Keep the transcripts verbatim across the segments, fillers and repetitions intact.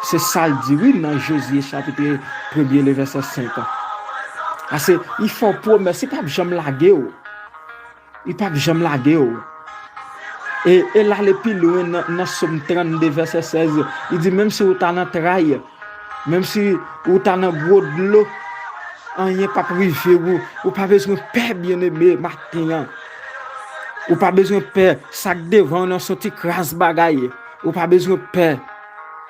Se sa l di, wi, nan Jozye chapit premye, le vèsè senk. Ase, li fè w pwomès, li p ap janm lage w. Li p ap janm lage w. E, e l ale pi lwen nan, nan Sòm trannde, vèsè sèz, li di, menm si w ta nan tray, menm si w ta nan gwo dlo, anyen p ap rive w. Ou pa bezwen pè, byeneme, maten an. Ou pa bezwen pè, sa k devan w nan se yon ti kras bagay. Ou pa bezwen pè.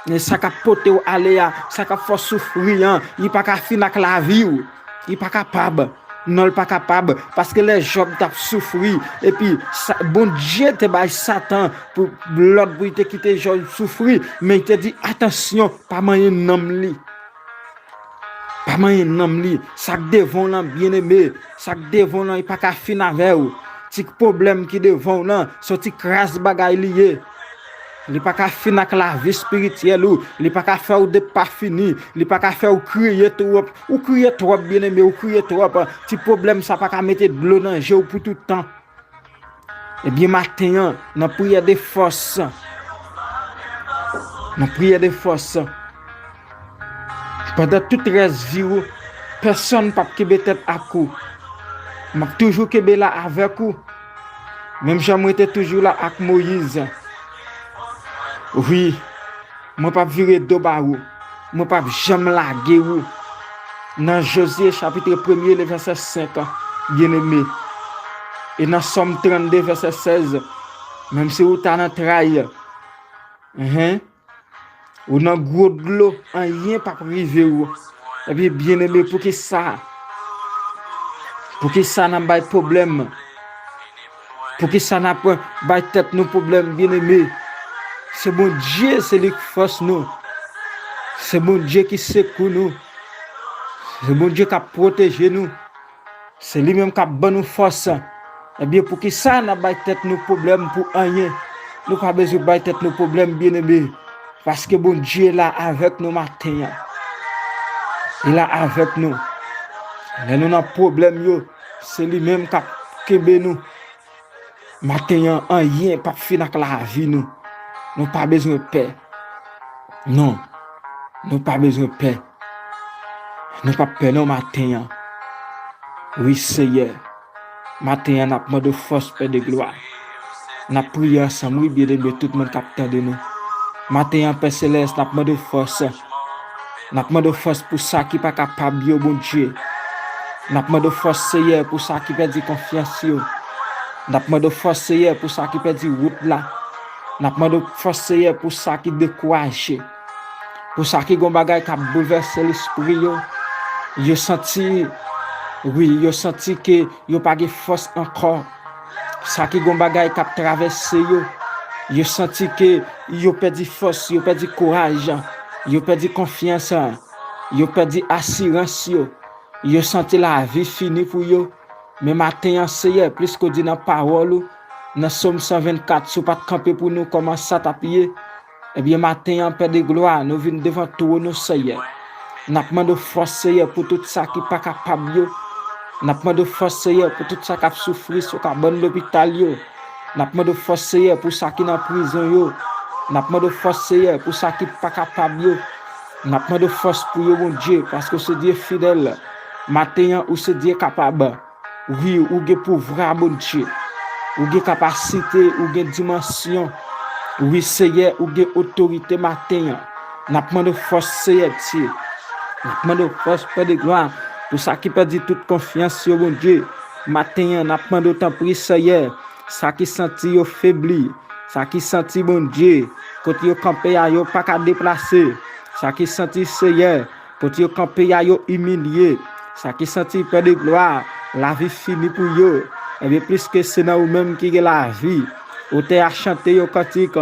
E sa k ap pote w ale a, sa k ap fè w soufri an, li pa ka fin ak lavi w. Li pa kapab. Non, l pa kapab. Paske lè Jòb t ap soufri, epi sa, Bondye te bay Satan pou lòd pou li te kite Jòb soufri, men li te di, atansyon, pa manyen nanm li. Pa manyen nanm li. Sa k devan w lan, byeneme, sa k devan w lan, li pa ka fin avè w. Ti pwoblèm ki devan w lan, se yon ti kras bagay li ye. Li pa ka fin ak lavi espirityèl ou. Li pa ka fè w depafini. Li pa ka fè w kriye twòp. Ou kriye twòp, byeneme, ou kriye twòp. Ti pwoblèm sa pa ka mete dlo nan je w pou tout tan. Ebyen, maten an, nan priyè de fòs, nan priyè de fòs, pandan tout rès vi w, pèsonn p ap kenbe tèt ak ou. M ap toujou kenbe la avèk ou. Menm jan mwen te toujou la ak Moyiz. Wi, mwen p ap vire do ba ou. Mwen p ap janm lage ou. Nan Jozye chapit premye, le vèsè senk, byeneme. E nan Sòm trannde, vèsè sèz, menm si ou ta nan tray, enhen, ou nan gwo dlo, anyen p ap rive ou. Ebyen, byeneme, poukisa? Poukisa n ap bay pwoblèm? Poukisa n ap bay tèt nou pwoblèm, byeneme? Se Bondye, se li k fòs nou. Se Bondye ki sekou nou. Se Bondye k ap pwoteje nou. Se li menm k ap ban nou fòs. Ebyen, poukisa n ap bay tèt nou pwoblèm pou anyen? Nou pa bezwen bay tèt nou pwoblèm, byeneme. Paske Bondye la avèk nou maten an. Li la avèk nou. Lè nou nan pwoblèm yo, se li menm k ap kenbe nou. Maten an, anyen p ap fin ak lavi nou. Nou pa bezwen pè. Non. Nou pa bezwen pè. Nou p ap pè non maten an. Wi, Seyè. Maten an, n ap mande w fòs, Pè de glwa. N ap priye ansanm, wi, byeneme, tout moun k ap tande nou. Maten an, Pè Selès, n ap mande w fòs. N ap mande w fòs pou sa ki pa kapab yo, Bondye. N ap mande w fòs, Seyè, pou sa ki pèdi konfyans yo. N ap mande w fòs, Seyè, pou sa ki pèdi wout la. N ap mande w fòs, Seyè, pou sa ki dekouraje. Pou sa ki gon bagay k ap boulvèse lespri yo. Yo santi, wi, yo santi ke yo pa gen fòs ankò. Sa ki gon bagay k ap travèse yo. Yo santi ke yo pèdi fòs, yo pèdi kouraj, yo pèdi konfyans, yo pèdi asirans yo. Yo santi lavi fini pou yo. Men maten an, Seyè, plis ke w di nan pawòl ou, nan Sòm san vennkat, si w pa t kanpe pou nou, kòman sa t ap ye? Ebyen, maten an, Pè de glwa, nou vin devan twòn ou, Seyè. N ap mande w fòs, Seyè, pou tout sa ki pa kapab yo. N ap mande w fòs, Seyè, pou tout sa k ap soufri sou kabann lopital yo. N ap mande w fòs, Seyè, pou sa ki nan prizon yo. N ap mande w fòs, Seyè, pou sa ki pa kapab yo. N ap mande w fòs pou yo, Bondye, paske w se Dye fidèl. Maten an, ou se Dye kapab. Wi, ou gen pouvwa, Bondye. Ou gen kapasite, ou gen dimansyon. Wi, Seyè, ou gen otorite maten an. N ap mande w fòs, Seyè Dye. N ap mande w fòs, Pè de glwa, pou sa ki pèdi tout konfyans yo, Bondye. Maten an, n ap mande w tanpri, Seyè, sa ki santi yo febli, sa ki santi, Bondye, kote yo kanpe a, yo pa ka deplase, sa ki santi, Seyè, kote yo kanpe a, yo imilye, sa ki santi, Pè de glwa, lavi fini pou yo. Ebyen, piske se nan ou menm ki gen lavi, otè a chante yon kantik,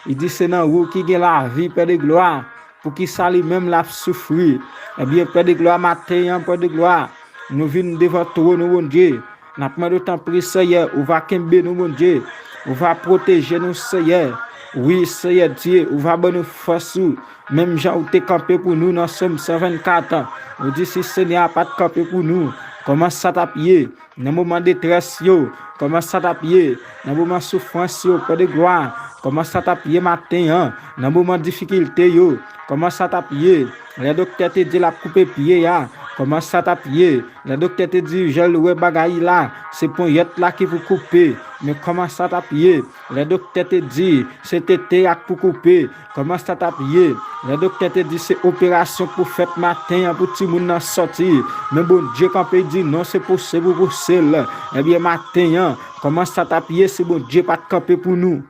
li di, se nan ou ki gen lavi, Pè de glwa. Poukisa li menm l ap soufri? Ebyen, Pè de glwa, maten an, Pè de glwa, nou vin devan twòn ou, Bondye. N ap mande w tanpri, Seyè, ou va kenbe nou, Bondye. Ou va pwoteje nou, Seyè. Wi, Seyè Dye, ou va ban nou fòs ou. Menm jan ou te kanpe pou nou nan Sòm san vennkat, ou di, si Senyè a pa t kanpe pou nou, kòman sa t ap ye? Nan moman detrès yo, kòman sa t ap ye? Nan moman soufrans yo, Pè de glwa, kòman sa t ap ye maten an? Nan moman difikilte yo, Kòman sa t ap ye? Lè doktè te di l ap koupe pye a, kòman sa t ap ye? Lè doktè te di jan l wè bagay la, se ponyèt la ki pou koupe. Men kòman sa t ap ye? Lè doktè te di se tete a k pou koupe, kòman sa t ap ye? Lè doktè te di se operasyon k pou fèt maten an pou timoun nan sòti. Men Bondye kanpe di non, se pouse pou pouse l. Ebyen, maten an, kòman sa t ap ye si Bondye pa t kanpe pou nou?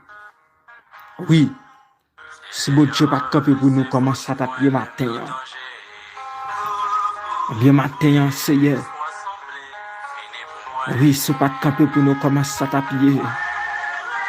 Wi, si Bondye pa t kanpe pou nou, kòman sa t ap ye maten an? Ebyen, maten an, Seyè, wi, si w pa t kanpe pou nou, kòman sa t ap ye?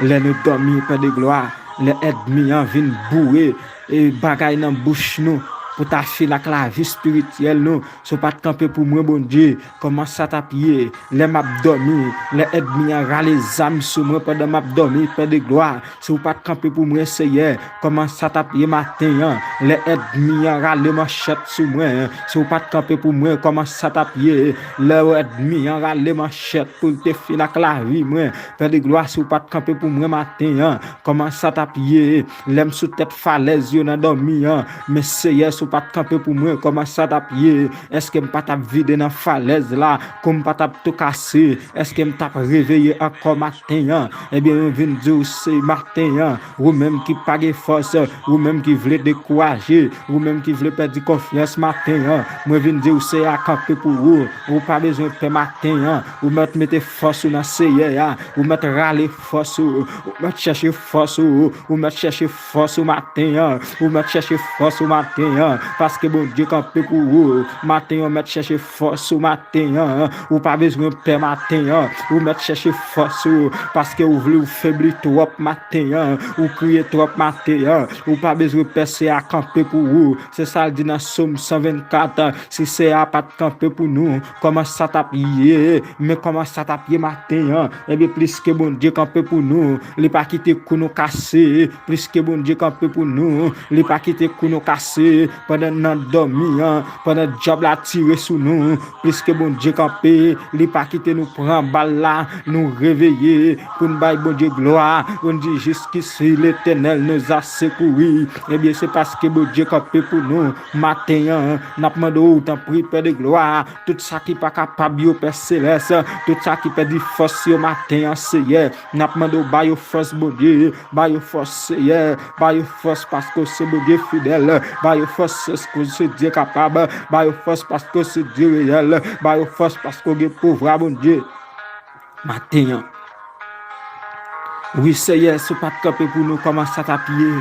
Lè nou dòmi, Pè de glwa, lè ènmi an vin boure e bagay nan bouch nou pou ta fin ak lavi espirityèl nou, si w pa t kanpe pou mwen, Bondye, kòman sa t ap ye? Lè m ap dòmi, lè ènmi an rale zam sou mwen pandan m ap dòmi, Pè de glwa, si w pa t kanpe pou mwen, Seyè, kòman sa t ap ye maten an? Lè ènmi an rale manchèt sou mwen, si w pa t kanpe pou mwen, kòman sa t ap ye? Lè ènmi an rale manchèt pou l te fin ak lavi mwen, Pè de glwa, si w pa t kanpe pou mwen maten an, kòman sa t ap ye? Lè m sou tèt falèz yo nan dòmi an, men Seyè, si w pa t kanpe pou mwen, kòman sa t ap ye? Èske m pa t ap vide nan falèz la? Kou m pa t ap tou kase? Èske m t ap reveye ankò maten an? Ebyen, mwen vin di w se maten an, ou menm ki pa gen fòs, ou menm ki vle dekouraje, ou menm ki vle pèdi konfyans maten an, mwen vin di w Seyè a kanpe pou ou. Ou pa bezwen pè maten an. Ou mèt mete fòs ou nan Seyè a. Ou mèt rale fòs ou. Ou mèt chèche fòs ou. Ou mèt chèche fòs ou maten an. Ou mèt chèche fòs ou maten an. Paske Bondye kanpe pou ou. Maten an, ou mèt chèche fòs ou maten an. Ou pa bezwen pè maten an. Ou mèt chèche fòs ou. Paske ou vle ou febli twòp maten an. Ou kriye twòp maten an. Ou pa bezwen pè, Seyè a kanpe pou ou. Se sa l di nan Sòm san vennkat. Si Seyè a pa t kanpe pou nou, kòman sa t ap ye? Men kòman sa t ap ye maten an? Ebyen, pliske Bondye kanpe pou nou, li pa kite kou nou kase. Pliske Bondye kanpe pou nou, li pa kite kou nou kase. Pandan n nan dòmi an, pandan dyab la tire sou nou, pliske Bondye kanpe, li pa kite nou pran bal la, nou reveye, pou n bay Bondye glwa, pou n di, Jusqu'ici, l'Éternel nous a secourus. Ebyen, se paske Bondye kanpe pou nou maten an. N ap mande w, tanpri, Pè de glwa, tout sa ki pa kapab yo, Pè Selès, tout sa ki pèdi fòs yo maten an, Seyè, n ap mande w, ba yo fòs, Bondye, ba yo fòs, Seyè, ba yo fòs paske w se Bondye fidèl, ba yo fòs paske w se Dye kapab, ba yo fòs paske w se Dye reyèl, ba yo fòs paske w gen pouvwa, Bondye. Maten an. Wi, Seyè, si w pa t kanpe pou nou, kòman sa t ap ye?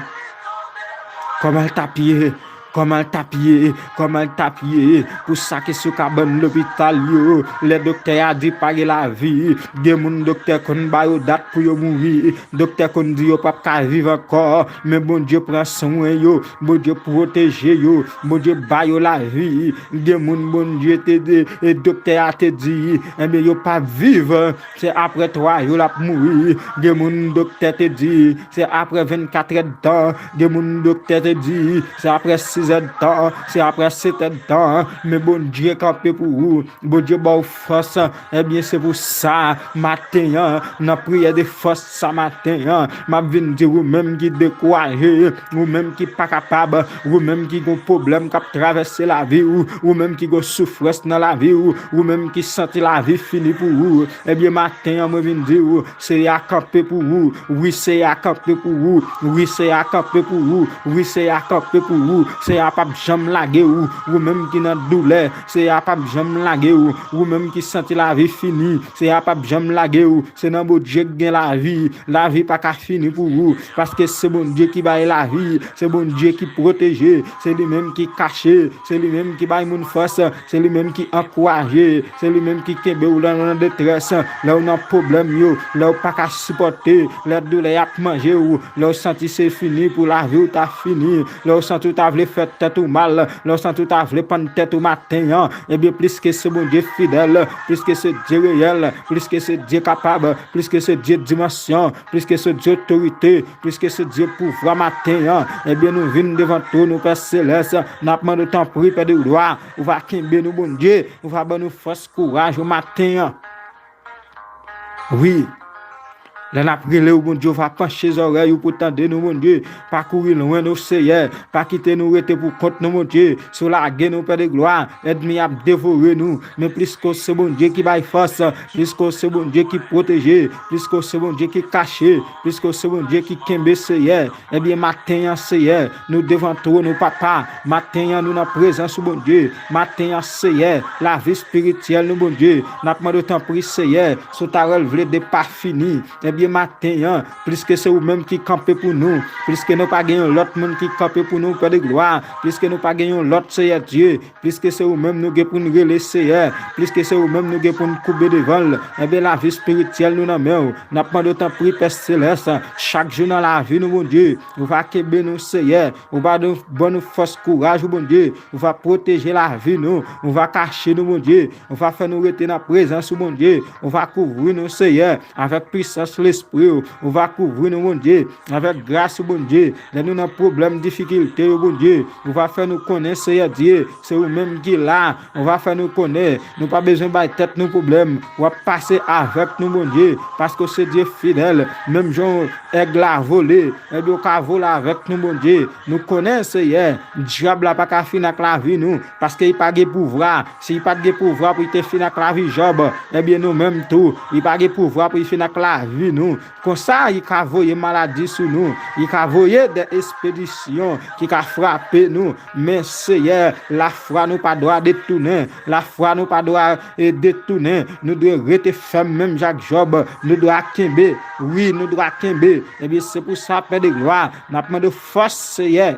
Kòman l t ap ye? Kòman l t ap ye? Kòman l t ap ye? Pou sa ki sou kabann lopital yo, lè doktè a di pa gen lavi, gen moun doktè konn ba yo dat pou yo mouri, doktè konn di yo p ap ka viv ankò, men Bondye pran swen yo, Bondye pwoteje yo, Bondye ba yo lavi. Gen moun Bondye te di, e doktè a te di, enben, yo p ap viv, se apre twa jou l ap mouri. Gen moun doktè te di, se apre vennkatrè tan. Gen moun doktè te di, se apre sizè tan, se apre setè tan. Men Bondye kanpe pou ou. Bondye ba w fòs. Ebyen, se pou sa, maten an, nan priyè de fòs sa maten an, m ap vin di ou menm ki dekouraje, ou menm ki pa kapab, ou menm ki gon pwoblèm k ap travèse lavi w, ou menm ki gon soufrans nan lavi w, ou menm ki santi lavi fini pou ou, ebyen, maten an, mwen vin di w, Seyè a kanpe pou ou. Wi, Seyè a kanpe pou ou. Wi, Seyè a kanpe pou ou. Wi, Seyè a kanpe pou ou. Seyè a p ap janm lage ou. Ou menm ki nan doulè, Seyè a p ap janm lage ou. Ou menm ki santi lavi fini, Seyè a p ap janm lage ou. Se nan Bondye k gen lavi. Lavi pa ka fini pou ou. Paske se Bondye ki bay lavi. Se Bondye ki pwoteje. Se li menm ki kache. Se li menm ki bay moun fòs. Se li menm ki ankouraje. Se li menm ki kenbe w lè w nan detrès, lè w nan pwoblèm yo, lè w pa ka sipòte, lè doulè y ap manje w, lè w santi se fini pou lavi w ta fini, lè w santi w ta vle fè tèt ou mal, lè w santi w ta vle pann tèt ou maten an. Ebyen, pliske se Bondye fidèl, pliske se Dye reyèl, pliske se Dye kapab, pliske se Dye dimansyon, pliske se Dye otorite, pliske se Dye pouvwa maten an, ebyen, nou vin devan twòn ou, Pè Selès. N ap mande w, tanpri, Pè de glwa, ou va kenbe nou, Bondye, ou va ban nou fòs, kouraj ou maten an. Wi, Lè n ap rele w, Bondye, w va panche zòrèy ou pou tande nou, Bondye. Pa kouri lwen nou, Seyè. Pa kite nou rete pou kont nou, Bondye. Si w lage nou, Pè de glwa, ènmi ap devore nou. Men pliske w se Bondye ki bay fòs, pliske w se Bondye ki pwoteje, pliske w se Bondye ki kache, pliske w se Bondye ki kenbe, Seyè. Ebyen, maten an, Seyè, nou devan twòn ou, Papa. Maten an, nou nan prezans ou, Bondye. Maten an, Seyè, lavi espirityèl nou, Bondye. N ap mande w, tanpri, Seyè, si w ta rèl vle depafini. Ebyen, maten an, pliske se ou menm ki kanpe pou nou, pliske nou pa gen yon lòt moun ki kanpe pou nou, Pè de glwa, pliske nou pa gen yon lòt, Seyè Dye, pliske se ou menm nou gen pou n rele, Seyè, pliske se ou menm nou gen pou n koube devan l, ebyen, lavi espirityèl nou nan men w. N ap mande w, tanpri, Pè Selès, chak jou nan lavi nou, Bondye, ou va kenbe nou, Seyè, ou va nou, ban nou fòs, kouraj ou, Bondye, ou va pwoteje lavi nou, ou va kache nou, Bondye, ou va fè nou rete nan prezans ou, Bondye, ou va kouvri nou, Seyè, avèk pisans Lespri w, ou va kouvri nou, Bondye, avèk gras ou, Bondye. Lè nou nan pwoblèm, difikilte yo, Bondye, ou va fè nou konnen, Seyè Dye, se ou menm ki la. Ou va fè nou konnen nou pa bezwen bay tèt nou pwoblèm. W ap pase avèk nou, Bondye, paske w se Dye fidèl. Menm jan èg la vole, ebyen, w ka vole avèk nou, Bondye. Nou konnen, Seyè, dyab la pa ka fin ak lavi nou, paske li pa gen pouvwa. Si li pa t gen pouvwa pou li te fin ak lavi Jòb, ebyen, nou menm tou, li pa gen pouvwa pou li fin ak lavi nou. Konsa, li ka voye maladi sou nou, li ka voye de espedisyon ki ka frape nou. Men, Seyè, lafwa nou pa dwa detounen, lafwa nou pa dwa, e, detounen. Nou dwe rete fèm menm jan ak Jòb, nou dwa kenbe, wi, nou dwa kenbe. Ebyen, se pou sa, Pè de glwa, n ap mande w fòs, Seyè.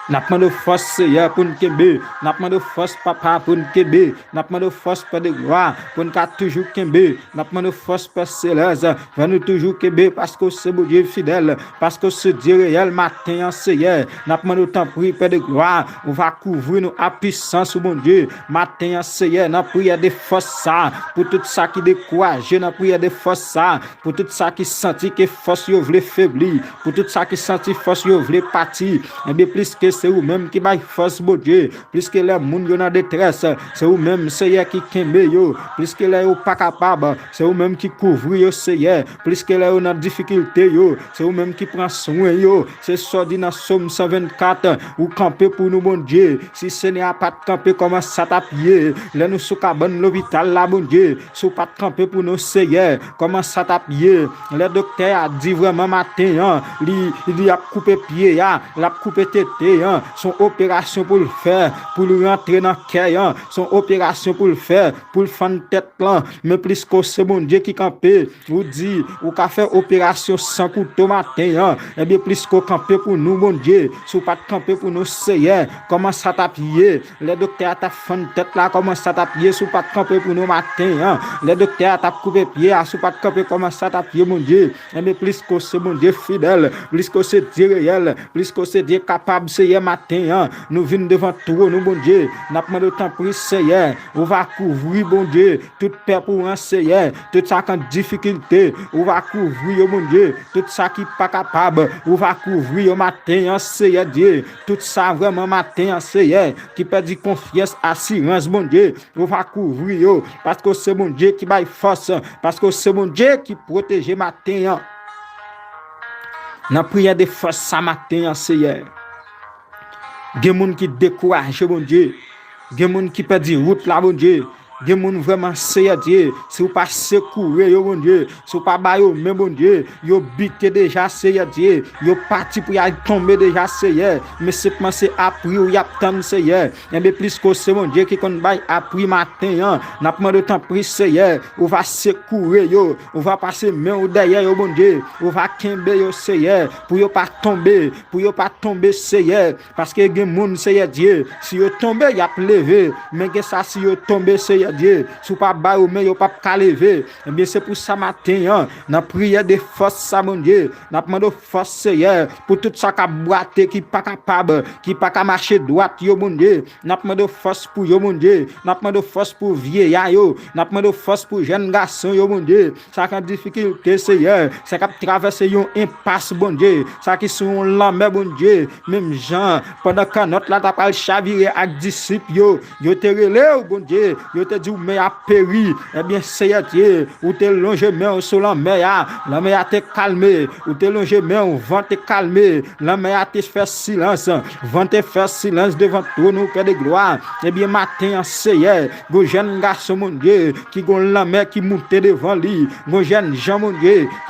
N ap mande w fòs, Seyè, pou n kenbe. N ap mande w fòs, Papa, pou n kenbe. N ap mande w fòs, Pè de glwa, pou n ka toujou kenbe. N ap mande w fòs, Pè Selès, fè nou toujou kenbe, paske w se Bondye fidèl, paske w se Dye reyèl. Maten an, Seyè, n ap mande w, tanpri, Pè de glwa, ou va kouvri nou ak pisans ou, Bondye. Maten an, Seyè, nan priyè de fòs sa, pou tout sa ki dekouraje, nan priyè de fòs sa, pou tout sa ki santi ke fòs yo vle febli, pou tout sa ki santi fòs yo vle pati, ebyen, pliske se ou menm ki bay fòs, Bondye, pliske lè moun yo nan detrès, se ou menm, Seyè, ki kenbe yo, pliske lè yo pa kapab, se ou menm ki kouvri yo, Seyè, pliske lè yo nan difikilte yo, se ou menm ki pran swen yo. Se sa w di nan Sòm san vennkat, ou kanpe pou nou, Bondye. Si Senyè a pa t kanpe, kòman sa t ap ye? Lè nou sou kabann lopital la, Bondye, si w pa t kanpe pou nou, Seyè, kòman sa t ap ye? Lè doktè a di vrèman maten an, li, li ap koupe pye a, l ap koupe tete an, se yon operasyon pou l fè, pou l rantre nan kè an, se yon operasyon pou l fè, pou l fann tèt lan. Men pliske w se Bondye ki kanpe, ou di, ou ka fè operasyon san kouto maten an. Ebyen, pliske w kanpe pou nou, Bondye, si w pa t kanpe pou nou, Seyè, kòman sa t ap ye? Lè doktè a t ap fann tèt la, kòman sa t ap ye si w pa t kanpe pou nou maten an? Lè doktè a t ap koupe pye a, si w pa t kanpe, kòman sa t ap ye, Bondye? Ebyen, pliske w se Bondye fidèl, pliske w se Dye reyèl, pliske w se Dye kapab, Seyè, maten an, nou vin devan twòn ou, Bondye. N ap mande w, tanpri, Seyè, ou va kouvri, Bondye, tout pèp ou an, Seyè, tout sa k an difikilte, ou va kouvri yo, Bondye. Tout sa ki pa kapab, ou va kouvri yo maten an, Seyè Dye. Tout sa vrèman maten an, Seyè, ki pèdi konfyans, asirans, Bondye, ou va kouvri yo, paske w se Bondye ki bay fòs, paske w se Bondye ki pwoteje maten an. Nan priyè de fòs sa maten an, Seyè, gen moun ki dekouraje, Bondye. Gen moun ki pèdi wout la, Bondye. Gen moun vrèman, Seyè Dye, si w pa sekoure yo, Bondye, si w pa ba yo men, Bondye, yo bite deja, Seyè Dye. Yo pati pou y al tonbe deja, Seyè. Men senpman se apri w y ap tann, Seyè. Enben, pliske w se Bondye ki konn bay apri maten an, n ap mande w, tanpri, Seyè, ou va sekoure yo, ou va pase men w dèyè yo, Bondye. Ou va kenbe yo, Seyè, pou yo pa tonbe, pou yo pa tonbe, Seyè. Paske gen moun, Seyè Dye, si yo tonbe, y ap leve. Men gen sa, si yo tonbe, Seyè Dye, si w pa ba yo men, yo p ap ka leve. Ebyen, se pou sa maten an, nan priyè de fòs sa, Bondye, n ap mande w fòs, Seyè, pou tout sa k ap bwate, ki pa kapab, ki pa ka mache dwat yo, Bondye. N ap mande w fòs pou yo, Bondye. N ap mande w fòs pou vyeya yo. N ap mande w fòs pou jèn gason yo, Bondye. Sa k an difikilte, Seyè. Sa k ap travèse yon enpas, Bondye. Sa ki sou yon lanmè, Bondye. Menm jan, pandan kannòt la ta pral chavire ak disip yo, yo te rele w, Bondye. Yo te di w mè a peri. Ebyen, Seyè Dye, ou te lonje men w sou lanmè a, lanmè a te kalme. Ou te lonje men w, van te kalme, lanmè a te fè silans, van te fè silans devan twòn ou, Pè de glwa. Ebyen, maten an, Seyè, gon jèn gason, Bondye, ki gon lanmè ki moute devan li, gon jèn jan, Bondye, ki